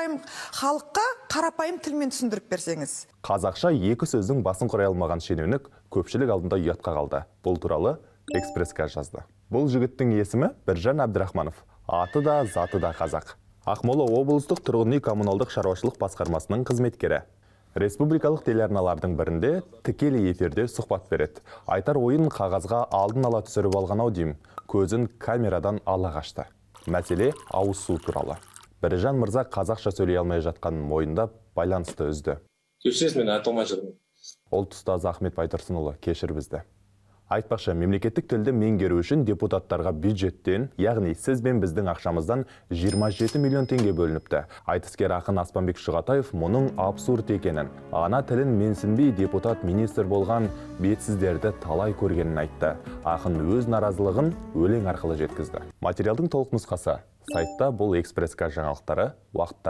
Қарапайым халыққа қарапайым тілмен түсіндіріп берсеңіз. Қазақша екі сөздің басын құрай алмаған шенеунік көпшілік алдында ұятқа қалды. Бұл туралы «Экспресс» жазды. Бұл жігіттің есімі Біржан Әбдірахманов. Аты да, заты да қазақ. Ақмола облыстық тұрғын үй коммуналдық шаруашылық басқармасының қызметкері. Республикалық телеарналардың бірінде тікелей эфирде сұхбат береді. Айтар ойын қағазға алдын ала түсіріп алған ау деймін. Көзін камерадан ала қашты. Мәселе ауыз су туралы. Біржан мырза қазақша сөйлей алмай жатқанын мойындап, байланысты үзді. Кешіресіз, мен айта алмай жатырмын. Ұлт ұстазы Ахмет Байтұрсынұлы, кешір бізді. Айтпақшы, мемлекеттік тілді меңгеру үшін депутаттарға бюджеттен, яғни сіз бен біздің ақшамыздан 27 миллион теңге бөлініпті. Айтыскер ақын Аспанбек Шұғатаев мұның абсурд екенін, ана тілін менсінбей депутат, министр болған бетсіздерді талай көргенін айтты. Ақын өз наразылығын өлең арқылы жеткізді. Материалдың толық нұсқасы сайтта. Бұл «Экспресс» жаңалықтары уақыттары.